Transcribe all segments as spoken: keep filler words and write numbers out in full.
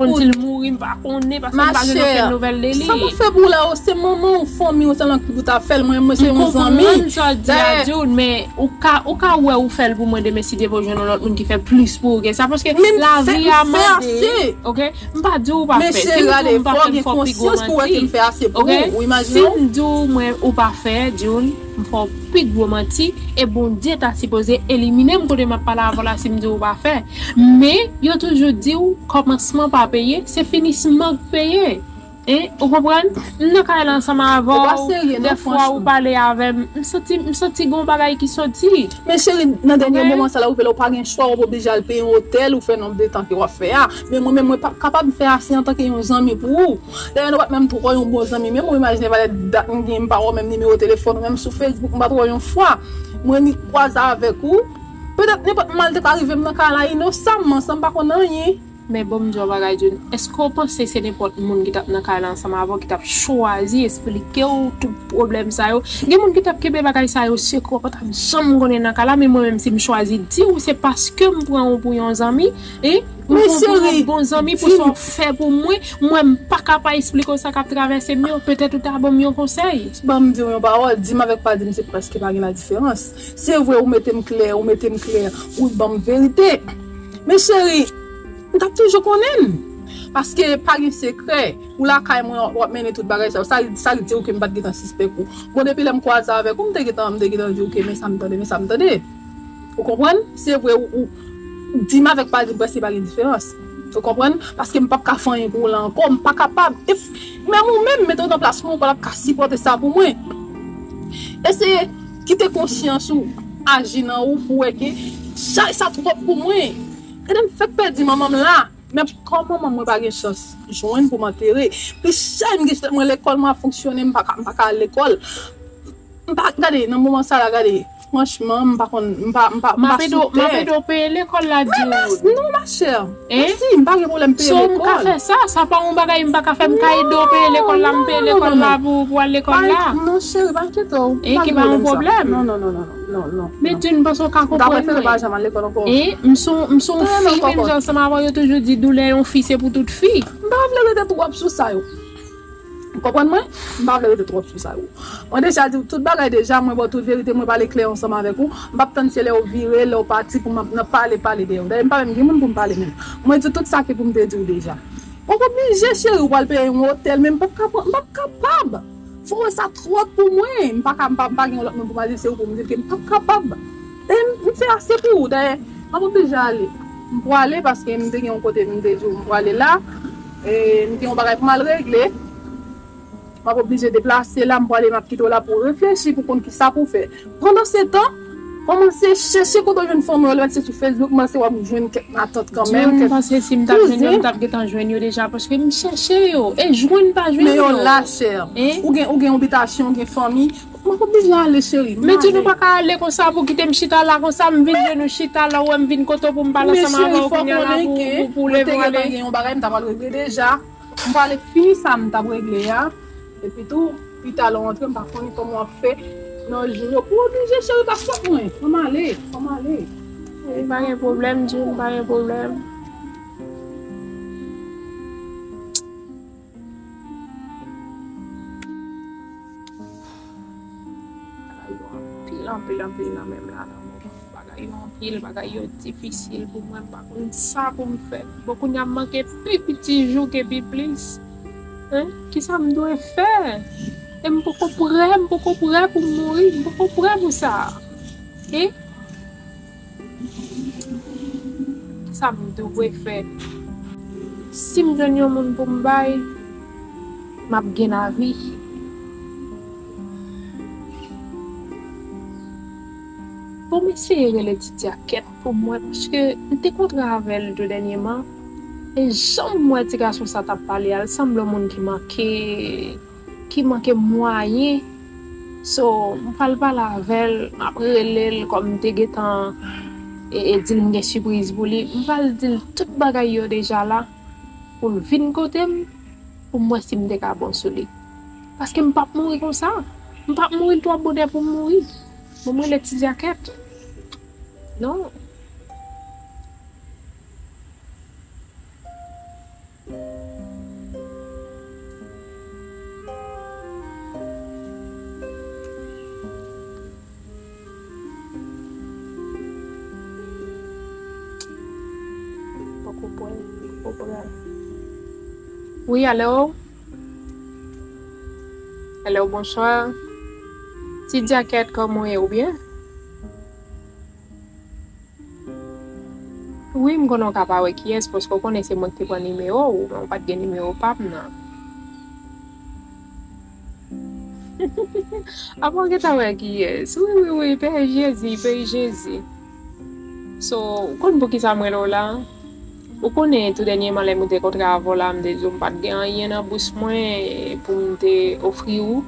Konn si l mouri, m pa konnen, paske m pa jwenn okenn nouvèl de li. Sa m ap fè pou ou la, se manman ou, fanmi ou sèlman ki pou ta fè l. Mwen, mwen se yon zanmi. M konprann sa w di a, Dayè, Djoun, men ou ka, ou ka wè ou fè l pou mwen demen si Dye vle w jwenn yon lòt moun ki fè plis pou ou ke sa, paske lavi a mande, oke? M pa di w pa fè. Si m di w m pa fè, m fè w pi gwo manti. Oke? Si m di w mwen ou pa fè, Djoun, m fè w pi gwo manti, e Bondye ta sipoze elimine m kote m ap pale avè w la si m di w ou pa fè. Men, yo toujou di w, kòmansman pa peye, se finisman k peye. Hein? Ou konprann? M nan kay la ansanm avè w, dèfwa ou pale avè m, m santi, m santi gon bagay ki soti. Men cheri, nan dènye moman sa la, ou vle ou pa gen chwa, ou oblije al peye yon otèl, ou fè nonb de tan ke w ap fè a. Men mwen menm, mwen p ap kapab fè ase antanke yon zanmi pou ou. Dayè, nou pa t menm twò yon bon zanmi, men mwen imajine valè dat m gen, m pa wè w menm nimewo telefòn ou, menm sou Facebook, m pa t wè w yon fwa. Mwen ni kwaze avèk ou. Petèt nenpòt mal te ka rive m nan kay la inosamman, san m pa konn anyen. Men bon, m di w yon bagay, Djoun. Èske w panse se nenpòt moun ki t ap nan kay la ansanm avè w ki t ap chwazi esplike w tout pwoblèm sa yo? Gen moun ki t ap kenbe bagay sa yo sekrè, w pa t ap janm konnen nan kay la, men mwen menm, si m chwazi di w, se paske m pran w pou yon zanmi, e m pran w pou yon bon zanmi, pou sa w fè pou mwen, mwen, m pa ka pa esplike w sa k ap travèse m yo, petèt ou ta ban m yon konsèy. Ban m di w yon pawòl, di m avèk pa di m, se prèske pa gen ladiferans. Se vre, ou mete m klè, ou mete m klè, ou ban m verite. Men cheri, m t ap toujou konnen l. Paske pa gen sekrè. Ou lakay mwen, w ap mennen tout bagay sa yo. Sa, sa di w ke m pa t gentan sispèk ou. Bon, depi lè m kwaze avèk ou, m te gentan, m te gentan di w ke men sa m tande, men sa m tande. Ou konprann? Se vre, ou, ou di m avèk pa di m, prèske pa gen diferans. Ou konprann? Paske m p ap ka fè anyen pou ou la ankò. M pa kapab. E f-, menm ou menm, mete w nan plas mwen, ou pa t ap ka sipòte sa pou mwen. Eseye kite konsyans ou aji nan ou pou wè ke chay sa twòp pou mwen. Gade m fèk pèdi manman m la. Men kòm manman mwen pa gen chans jwenn pou m antere, pi chay m gen chans mwen lekòl, mwen ap fonksyone, m pa ka, m pa ka al lekòl. M pa, gade, nan moman sa la, gade, franchman, m pa konn, m pa, m pa, m pa sou tè. M ap ede w peye lekòl la, Djoun. Non, ma chère. Mèsi, m pa gen pwoblèm peye lekòl. So, m ka fè sa, sa pa yon bagay m pa ka fè, m ka ede w peye lekòl la, m peye lekòl la pou, pou al lekòl la. Non, cheri, pa enkyete w. E ki pa yon pwoblèm. Non, non, non, non, non, non. Men Djoun, m panse w ka konprann mwen. M ta prefere pa janm al lekòl ankò. E, m son, m son fi, menm jan ansanm avè w, yo toujou di doulè yon fi se pou tout fi. M pa vle rete twòp sou sa yo. Ou konprann mwen? M pa vle rete twòp sou sa yo. Mwen deja di w tout bagay deja, mwen ba w tout verite, mwen pale klè ansanm avèk ou. M p ap tann se lè w vire, lè w pati pou m ap nan pale, pale dèyè w. Dayè, m pa menm gen moun pou m pale menm. Mwen di w tout sa ki pou m te di w deja. Ou oblije, cheri, ou pral peye yon otèl, men m p ap kapab, m p ap kapab. Fò w wè sa twòp pou mwen. M pa ka, m pa, m pa gen yon lòt moun pou m al di, se ou pou m di l ke m p ap kapab. E m, m fè ase pou ou, dayè. M ap oblije ale. M pwale paske m te gen yon kote m te di w m pwale la. E m gen yon bagay pou m al regle. M ap oblije deplase la, m pwale, m ap kite w la pou w reflechi, pou w konn kisa pou w fè. Pandansetan, kòmanse chèche kote w jwenn fanmi w, lè se sou Facebook, m panse w ap jwenn kèk matant kanmenm, kèk kouzen. Djoun, m panse si m t ap jwenn yo, m t ap gentan jwenn yo deja, paske m chèche yo, e jwenn pa jwenn yo. Men yo la, chè. Hein? Ou gen, ou gen yon bitasyon, ou gen fanmi, M ap oblije ale, cheri. Men Djoun, ou pa ka ale konsa pou kite m chita la konsa, m vin jwenn ou chita la, ou wè m vin kote w pou m pale ansanm avè w kounye a la pou, pou, pou w leve w ale. Men cheri, fò w konnen ke mwen te gentan gen yon bagay m ta pral regle deja. M pral fini sa m t ap regle a. Epi tou, pita lè w antre, m pa konnen kòman w ap fè nan jou yo. Pou oblije, cheri, pa fòt mwen. Fò m ale, fò m ale. E pa gen pwoblèm, Djoun, pa gen pwoblèm. Bagay yo anpil, anpil, anpil nan men m la, nan moman. Bagay yo anpil, bagay yo difisil pou mwen, m pa konn sa pou m fè. Bon, kounye a m manke pi piti jou ke pi plis. Hein? Kisa m dwe fè? E m poko prè, m poko prè pou m mouri, m poko prè pou sa. Hein? Sa m dwe fè? Si m jwenn yon moun pou m bay, m ap gen lavi. Bon, m eseye rele Ti Djakèt pou m wè, paske m te kontre avè l tou dènyèman. E jan m wè ti gason sa t ap pale a, l sanble yon moun ki manke ki manke mwayen. So, m pral pale avè l, m ap rele l kòm m te gentan e, e di l m gen sipriz pou li. M pral di l tout bagay yo deja la, pou l vin kote m, pou m wè si m te ka bon sou li. Paske m p ap mouri konsa. M p ap mouri, l twò bonè pou m mouri. Bon, m rele Ti Djakèt. Non. Wi, alo? Alo, bonswa. Ti Djakèt, kòman w ye, ou byen? Wi, m konnen w ka pa wè kiyès, paske w konnen se mwen ki te pran nimewo w, men w pa t gen nimewo pa m nan. Apa w gentan wè kiyès? Wi, wi, wi, peyi Jezi, peyi Jezi. So, ou konn poukisa m rele w la? Ou konnen tou dènyèman lè m te kontre avè w la, m te di w m pa t gen anyen nan bous mwen pou m te ofri w,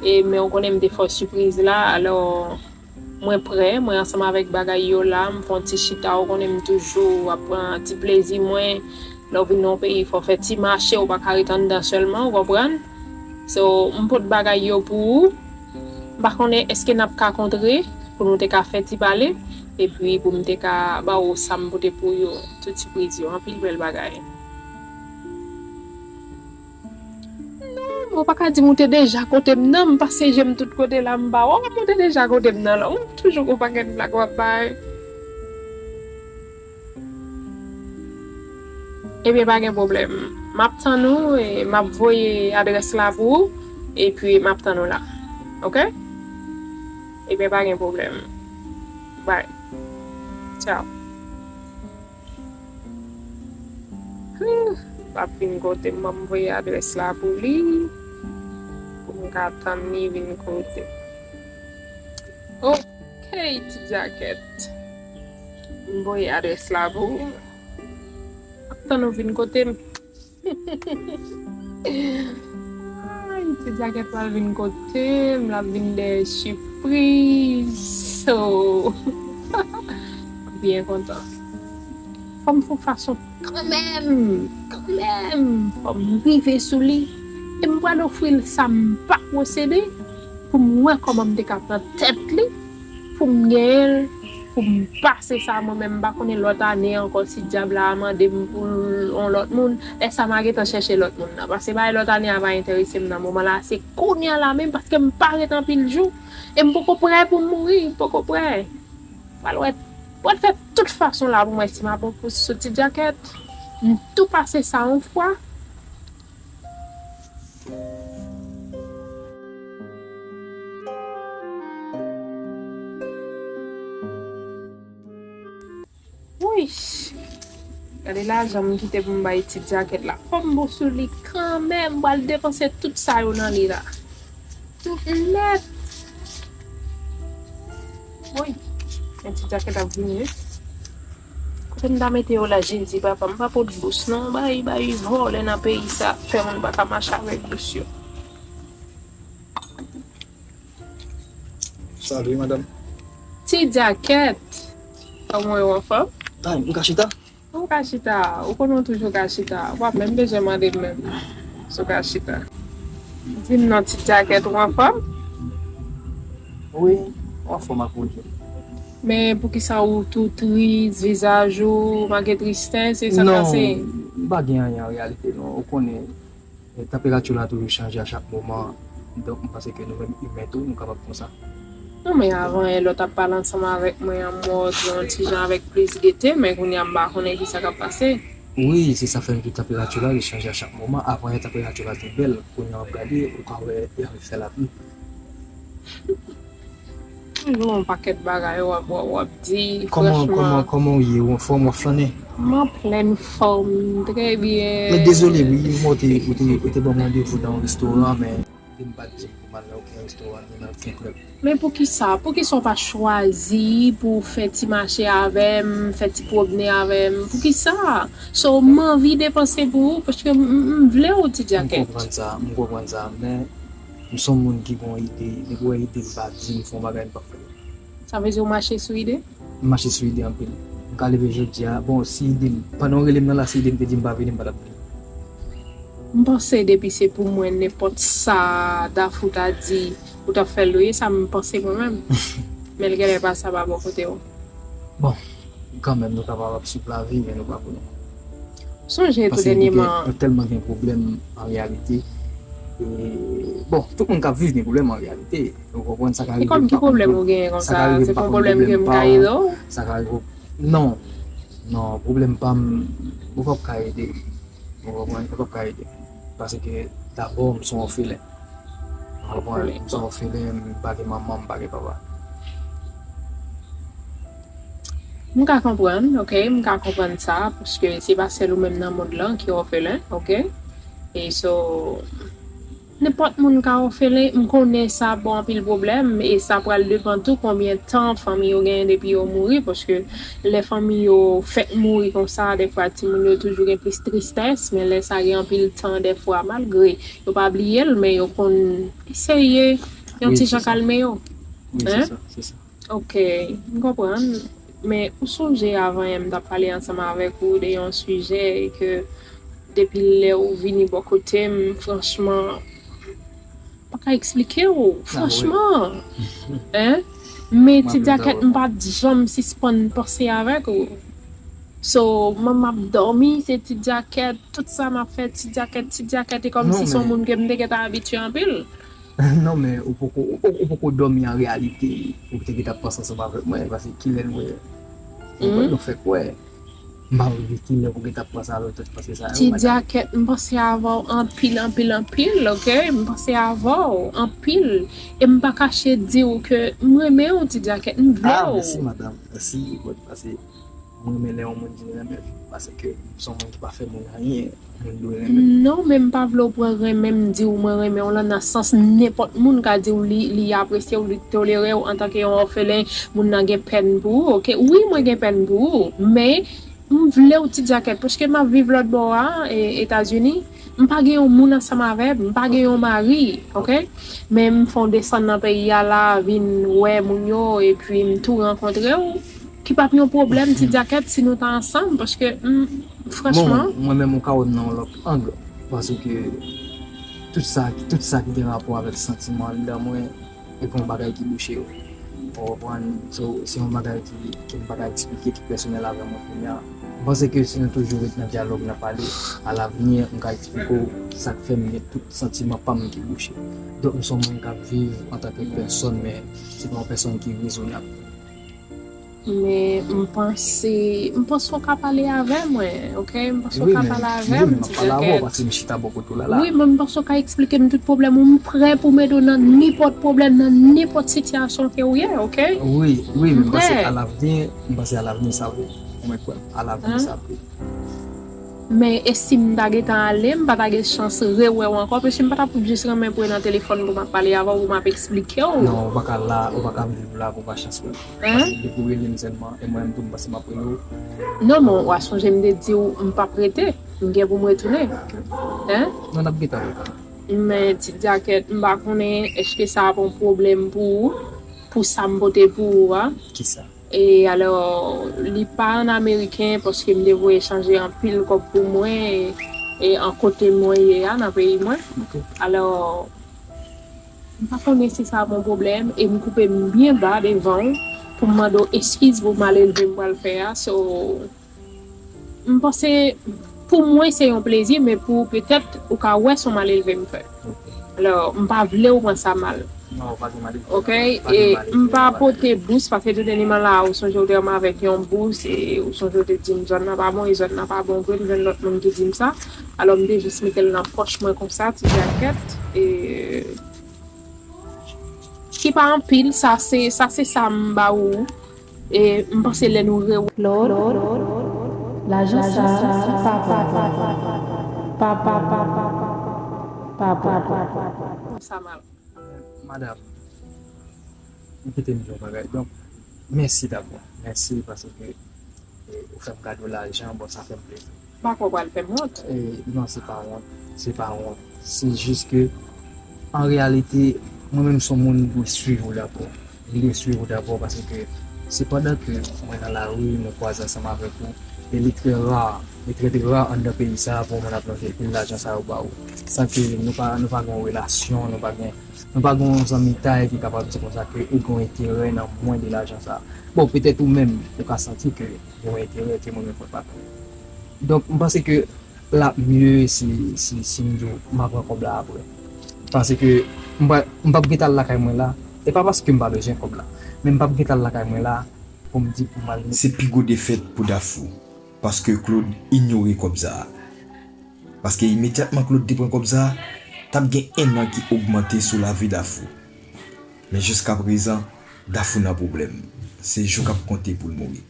e men ou konnen m te fè w sipriz la, alò mwen prè, mwen ansanm avèk bagay yo la, m fè yon ti chita, ou konnen m toujou ap pran ti plezi mwen. Lè w vin nan yon peyi, fò w fè ti mache, ou pa ka ret anndan sèlman, ou konprann? So, m pot bagay yo pou ou. M pa konnen èske n ap ka kontre pou nou te ka fè ti pale, epi pou m te ka ba w sa m pote pou yo, tout sipriz yo, anpil bèl bagay. Non, ou pa ka di m ou te deja kote m nan, m pase je m tout kote la, m pa wè w, ou te deja kote m nan la. Ou toujou gon pakèt blag w ap bay. Ebyen, pa gen pwoblèm. M ap tann ou, e m ap voye adrès la pou ou, epi m ap tann ou la. Oke? Ebyen, pa gen pwoblèm. Bye. Tchao. Huh, l ap vin kote m, ban m voye adrès la pou li, pou m ka tann li vin kote. Oke, Ti Djakèt. M voye adrès la pou ou. M ap tann ou vin kote m. Ay, Ti Djakèt pral vin kote m, l ap vin dèyè sipriz. So, m byen kontan. Fò m fè yon fason kanmenm, kanmenm, fò m rive sou li. E m pral ofri l sa m pa posede pou m wè kòman m te ka pran tèt li, pou m genyen l, pou m pase sa mwen menm. M pa konnen lòt ane ankò si dyab la a mande m pou l yon lòt moun. Lè sa a m a gentan chèche lòt moun nan. Paske bagay lòt ane a pa enterese m nan moman la. Se kounye a la menm paske m pa ret anpil jou. E m poko prè pou m mouri, m poko prè. Pral wè, pral fè tout fason la pou m wè si m ap bon pou sou Ti Djakèt. M tou pase sa yon fwa. Wi. Gade lajan m kite pou m bay Ti Djakèt la. Fò m bon sou li kanmenm. M pral depanse tout sa yo nan li la. Tout nèt. Wi. Men Ti Djakèt ap vini, wi. Kote m ta mete yo la, Jezi, papa? M pa pot bous, non. Bay, bay vòlè nan peyi sa. Fè moun pa ka mache avèk bous yo. Salut, madame. Ti Djakèt. Kòman w ye, w anfòm? Ah, m ka chita? Ou ka chita. Ou konnen w toujou ka chita. Ou pa menm bezwen mande m menm si w ka chita. Di m non, Ti Djakèt, ou anfòm? Wi, m anfòm ak Bondye. Men poukisa ou tou tris, vizaj ou make tristès, e sa k pase? Non, m pa gen anyen an reyalite, non. Ou konnen, E, tanperati w la toujou chanje a chak moman. Donk, m panse ke nou menm imen tou, nou kapab konsa. Non, men avan yè lè w t ap pale ansanm avèk mwen an mòd yon ti jan avèk plis gete, men kounye a m pa konnen kisa k ap pase. Wi, se sa fè m di w tanperati w la li chanje a chak moman. Avan yè tanperati w la te bèl, kounye a w ap gade, ou ka wè y ap fè lapli. Toujou yon pakèt bagay w ap, w ap, w ap di, kòman, franchman. Kòman, kòman w ye? Ou anfòm, w ap flannen? M an plèn fòm, trè byen. Men dezole, wi, mwen te, ou te, ou te ban m randevou nan yon restoran, men m pa t di m pou m al nan okenn restoran, ni nan okenn klèb. Men poukisa? Poukisa w pa chwazi pou w fè ti mache avè m, fè ti pwomne avè m? Poukisa? So, m anvi depanse pou ou, paske m, m, m vle w, Ti Djakèt. M konprann sa, m konprann sa, men M se yon moun ki gen yon ide, depi w wè ide m pa di m fè yon bagay, m p ap fè l. Sa vle di w mache sou ide? M mache sou ide anpil. M ka leve jodi a, bon, si ide m, pandan w rele m nan la, si ide m te di m pa vini, m pa t ap vini. M panse depi se pou mwen, nenpòt sa Dafou ta di, ou t ap fè l wi, sa m panse mwen menm. Men l genlè pa sa pa bò kote w. Bon, kanmenm, nou kapab ap swiv lavi, men nou pa konnen. Sonje tou dènyèman. Paske nou gen, nou tèlman gen pwoblèm an reyalite. E, bon, tout moun k ap viv gen pwoblèm an reyalite. Ou konprann sa ka rive m pa konn pwoblèm. E kòm ki pwoblèm ou genyen konsa? Se pa yon pwoblèm m ka ede w? Sa ka rive, non. Non, pwoblèm pa m, ou p ap ka ede. Ou konprann? Yo p ap ka ede m. Paske dabò, m se yon òfelen. Ou konprann? M se yon òfelen, m pa gen manman, m pa gen papa. M ka konprann, ok, m ka konprann sa, paske se pa sèl ou menm nan mond lan ki òfelen, ok? E so, nenpòt moun ka òfelen, m konnen sa ba w anpil pwoblèm, e sa pral depann tou konbyen tan fanmi yo genyen depi yo mouri, paske lè fanmi yo fèk mouri konsa, dèfwa timoun yo toujou gen plis tristès, men lè sa gen anpil tan, dèfwa, malgre yo pa bliye l, men yo konn eseye yon ti jan kalme yo. Wi, se sa, se sa. Ok, m konprann. Men ou sonje avan yè m t ap pale ansanm avèk ou de yon sijè e ke depi lè ou vini bò kote m, franchman, m pa ka eksplike w, franchman. Hein? Men Ti Djakèt, m pa t janm sispann panse avèk ou. So, m ap dòmi, se Ti Djakèt, tout sa m ap fè, Ti Djakèt, Ti Djakèt, e kòmsi se yon moun ke m te gentan abitye anpil. Non, men ou poko, ou, ou poko dòmi an reyalite. Ou te gentan panse ansanm avèk mwen, paske kilè nou wè? Nou fè kwè. M pa rive kilè pou gentan panse avèk tout panse sa yo. Ti Djakèt, m panse avè w anpil, anpil, anpil, ok? M panse avè w anpil. E m pa kache di w ke m renmen w, Ti Djakèt, m vle w. Ah, mèsi, madanm. Mèsi, paske mwen renmen lè yon moun di l renmen m, paske m se yon moun ki pa fè moun anyen, moun dwe renmen m. Non, men m pa vle w pran renmen m di w mwen renmen w lan nan sans nenpòt moun ka di w li, li apresye w, li tolere w antanke yon òfelen, moun nan gen pèn pou ou, ok? Wi, mwen gen pèn pou ou, men m vle w Ti Djakèt, paske m ap viv lòt bò a, e, Etazini, m pa gen yon moun ansanm avè m, m pa gen yon mari, ok? Men m fè w desann nan peyi a la, vin wè moun yo, epi m tou rankontre w. Ki p ap yon pwoblèm, Ti Djakèt, si nou ta ansanm, paske, m, franchman. Bon, mwen menm, ou ka wè m nan yon lòt ang, paske tout sa, tout sa ki gen rapò avèk santiman anndan mwen, e pa yon bagay ki bouche yo. Ou konprann? So, se yon bagay ki, ke m pa ka eksplike, ki pèsonèl avè mwen kounye a. M panse ke si nou toujou ret nan dyalòg, nan pale, alavni, m ka eksplike w sa k fè m gen tout santiman pa m ki bouche. Donk, m se yon moun k ap viv antanke pèsòn, men se pa yon pèsòn ki rezonab. Men m panse, m panse w ka pale avè mwen, ok? M panse w ka pale avè m, Ti Djakèt. Wi, men m panse w ka eksplike m tout pwoblèm ou, m prè pou m ede w nan nenpòt pwoblèm, nan nenpòt sitiyasyon ke w ye, ok? Wi, wi, men m panse alavni, m panse alavni sa vre. Ou mèt kwè m, alavni sa vre. Men e si m ta gentan ale, m pa ta gen chans rewè w ankò, paske m pa t ap jis renmen pran nan telefòn pou m ap pale avè w, pou m ap eksplike w. Non, ou pa ka la, ou pa ka viv la pou w pa chans wè m. Paske depi w rele m sèlman, e mwen menm tou m panse m ap rele w. Non, men w a sonje m te di w m p ap rete, m gen pou m retounen. Hein? Non, n ap gentan rete. Men Ti Djakèt, m pa konnen èske sa ap yon pwoblèm pou ou, pou sa m pote pou ou a. Kisa? E alò, li pa an ameriken paske m te voye chanje anpil kòb pou mwen e, e an kote mwen ye a nan peyi mwen. Alò, m pa konnen si sa ap yon pwoblèm e m koupe m byen ba devan w pou m mande w eskiz pou malelve m pral fè a. So, m panse pou mwen se yon plezi, men pou ou petèt ou ka wè se yon malelve m fè. Alò, m pa vle w pran sa mal. Ok, e m pa pote bous paske tout animal la, ou sonje w te wè m avèk yon bous e ou sonje w te di m zòn nan pa bon e zòn nan pa bon vre, m jwenn lòt moun ki di m sa. Alò m te jis mete l nan pòch mwen konsa, Ti Djakèt, e ki pa anpil, sa se, sa se sa m ba ou. E m panse lè nou rewè. Lòd, lajan sa pa pou ou. Pa pou ou. Pa pou ou. Sa mal. Madanm, ou kite m di yon bagay. Donk, mèsi dabò. Mèsi paske, e, ou fè m kado lajan, bon, sa fè m plezi. M pa kwè w pral fè m wont. E, non, se pa wont. Se pa wont. Se jis ke, an reyalite, mwen menm se yon moun m dwe swiv ou dabò. M dwe swiv ou dabò paske se pandan ke mwen nan lari, mwen kwaze ansanm avèk ou. E li trè ra, li trè, trè ra anndan peyi sa a pou yon moun ap lonje pil lajan sa yo ba ou. San ke nou pa, nou pa gen yon relasyon, nou pa gen, nou pa gen yon zanmitay ki kapab di konsa ke ou gen yon enterè nan mwen de lajan sa a. Bon, petèt ou menm, ou ka santi ke gen yon enterè ke mwen menm mwen pa konnen. Donk, m panse ke l ap mye si, si, si m di w m a pran kòb la apre. Paske m pa, m p ap gentan al lakay mwen la. E pa paske m pa bezwen kòb la. Men m p ap gentan al lakay mwen la pou m di pou m al. Se pi gwo defèt pou Dafou. Paske Claude inyore kòb sa a. Paske imedyatman Claude te pran kòb sa a, t ap gen ennan ki ogmante sou lavi Dafou. Men jiskaprezan, Dafou nan pwoblèm. Se jou k ap konte pou l mouri.